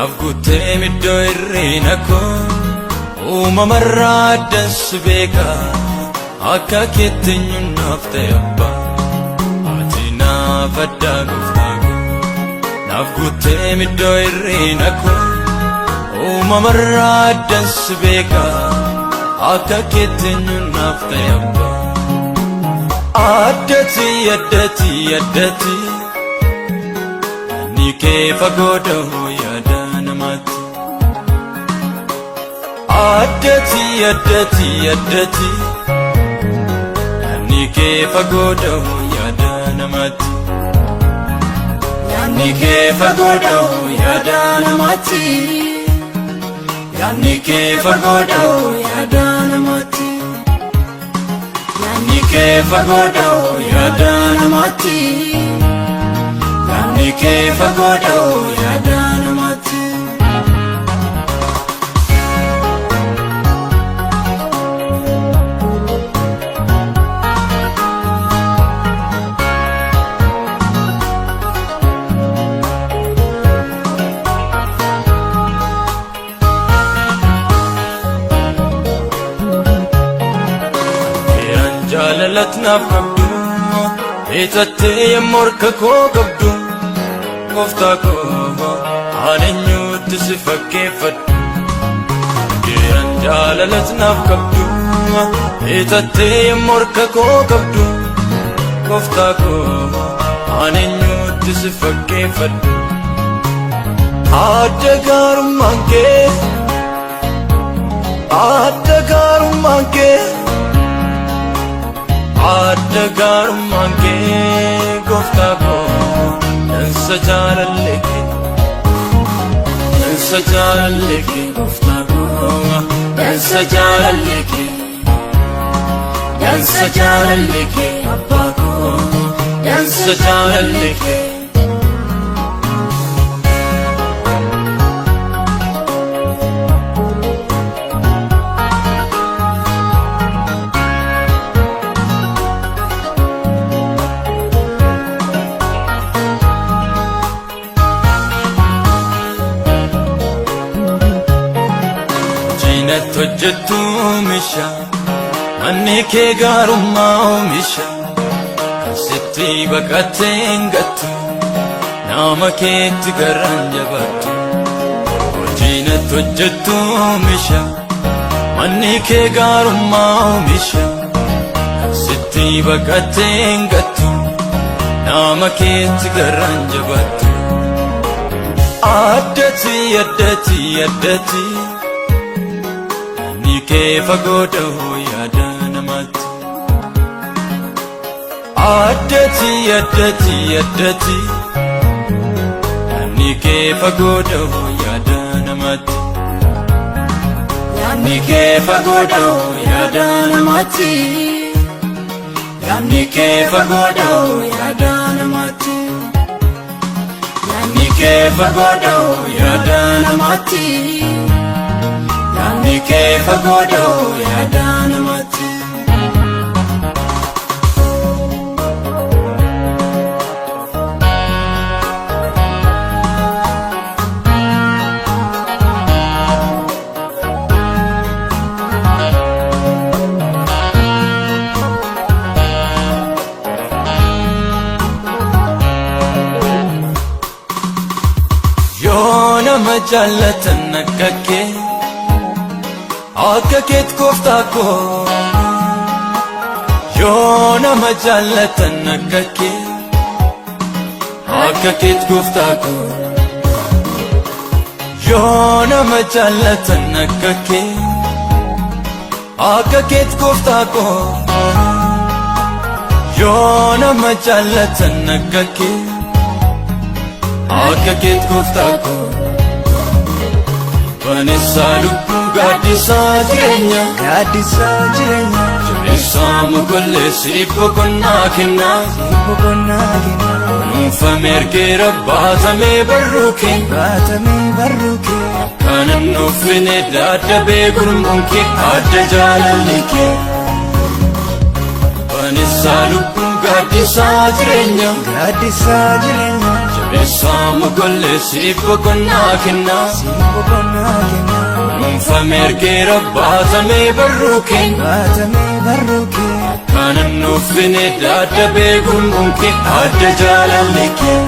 Naaf guutee iddoo hir'ina koo, uumamarraa addan si beeka. Akka keetti eenyuun naaf ta'e abbaa? Ati naaf addaa, gooftaa koo. Naaf guutee iddoo hir'ina koo, uumamarraa addan si beeka. Akka keetti eenyuun naaf ta'e abbaa? Addati, addati, addati. Ni kee fagoo dahoo yaada namaatti. Addati, addati, addati. Ni kee fagoo dahoo yaada namaatti. Yaadni kee fagoo dahoo yaada namaatti. Yaadni kee fagoo dahoo yaada namaatti. Yaadni kee fagoo dahoo yaada namaatti. Yaadni kee fagoo dahoo yaada namaatti. Feeraan jaalalat naaf qabdu, beekattee yemmuu harka koo qabdu, gooftaa koo, ani eenyutti si fakkeeffadhu? Feeraan jaalalat naaf qabdu, beekattee yemmuu harka koo qabdu, gooftaa koo, ani eenyutti si fakkeeffadhu? Adda gaarummaan kee, adda gaarummaan kee, adda gaarummaan kee, gooftaa koo. Dansa jaalallee kee, dansa jaalallee kee, gooftaa koo, dansa jaalallee kee, dansa jaalallee kee, abbaa koo, dansa jaalallee kee. Hojiinatti hojjettu oomisha, manni kee gaarummaa oomisha. Kan sitti baqattee hin gattu, nama keetti garaan jabaattu. Hojiinatti hojjettu oomisha, manni kee gaarummaa oomisha. Kan sitti baqattee hin gattu, nama keetti garaan jabaattu. Addati, addati, addati. Ni kee fagoo dahoo yaada namaatti. Addati, addati, addati. Ni kee fagoo dahoo yaada namaatti. Yaadni kee fagoo dahoo yaada namaatti. Yaadni kee fagoo dahoo yaada namaatti. Yaadni kee fagoo dahoo yaada namaatti. Yaadni kee fagoo dahoo yaada namaatti. Yoo nama jaallatan akka kee, akka keet, gooftaa koo. Yoo nama jaallatan akka kee, akka keet, gooftaa koo. Yoo nama jaallatan akka kee, akka keet, gooftaa koo. Yoo nama jaallatan akka kee, akka keet, gooftaa koo. Baneessaa lubbuu, gaaddisaa jireenya. Gaaddisaa jireenya. Jabeessaa mokolleessi boqonnaa kennaa. Boqonnaa kennaa. Kunuunfamee ergeera, baatamee barruu kee. Baatamee barruu kee. Kanan nuufine daddabee gurmuun kee, adda jaalalli kee. Baneessaa lubbuu, gaaddisaa jireenya. Gaaddisaa jireenya. Eessaamu gollee siif boqonnaa kennaa. Siif boqonnaa kennaa. Kunuunfamee ergeera baatamee barruu keenya. Baatamee barruu kee. Kanan nuufine dadhabee gurmuun kee adda jaalalli kee.